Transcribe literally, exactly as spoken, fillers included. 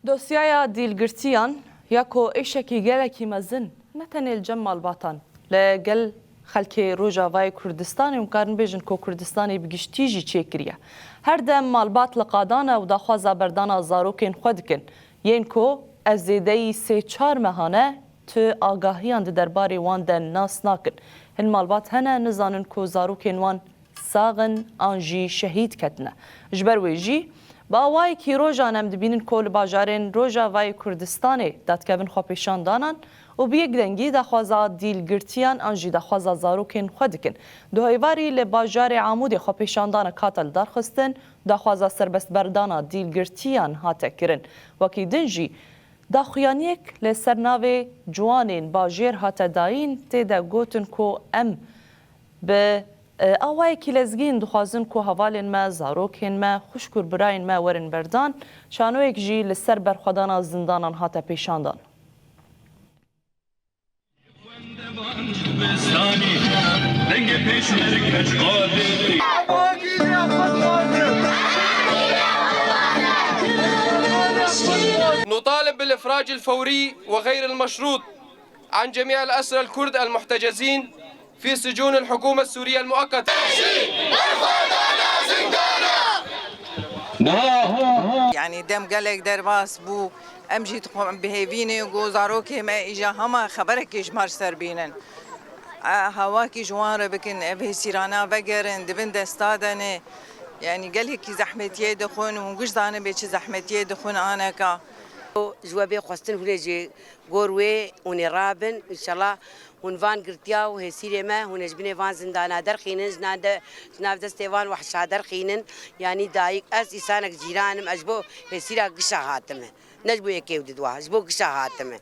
Dosyaya dîlgirtiyan ya ku êşekî gelekî mezin ne tenê li cem malbatan, li gel xelkê Rojavayê Kurdistanê û karin bêjin ku Kurdistanê bi giştî jî çêkiriye. Her dem malbat li qadan e û daxwaza berdana zarokên xwe dikin, yên ku ev zêdeyî sê çar mehan e tu agahiyan di derbarê wan de nas nakin. Hin malbat hene nizanin ku zarokên wan sax in an jî şehîd ketine. Ji ber wê jî, bi awayekî rojan em dibînin ku li bajarên Rojavayê Kurdistanê dadkevin xwepêşandanan û bi yek dengî daxwaza dîlgirtiyan an jî daxwaza zarokên xwe dikin. Duhêvarî li bajarê Amûdê xwepêşandanek hate lidarxistin, daxwaza serbestberdana dîlgirtiyan hate kirin. Wekî din jî daxuyaniyek li ser navê ciwanên bajêr hate dayîn, tê de gotin ku em bi, e, awayekî lezgîn dixwazin ku hevalên me, zarokên me, xwişk û birayên me werin berdan. Şanoyek jî li ser berxwedana zindanan hate pêşandan. نطالب بالإفراج الفوري وغير المشروط عن جميع الأسرى الكرد المحتجزين في سجون الحكومة السورية المؤقتة. Yanî dem gelek derbas bû. Em jî dixwin bi hêvî ne ku zarokê me îja hema xeberekê ji me ser bînin. E, hawakî ji wan re bikin, ev hêsîrana vegerin, di bin desta de ne. Yanî gelekî zehmetiyê dixwin, hûn giş zanibê çi zehmetiyê dixwin aneka. Ji we bê xwestin hûn ê ji gor wê hûn ê rabin. Înşallah hûn van girtiya û hêsîrê me, hûn ê ji binê van zindana derxînin, ji nav de, ji nav destê van wehşa derxînin. Yanî dayik, ez îsanek cîran im, ez ji bo hêsîra gişa hatime. Ne ji bo yekê û diduwa, ji bo gişa hatime.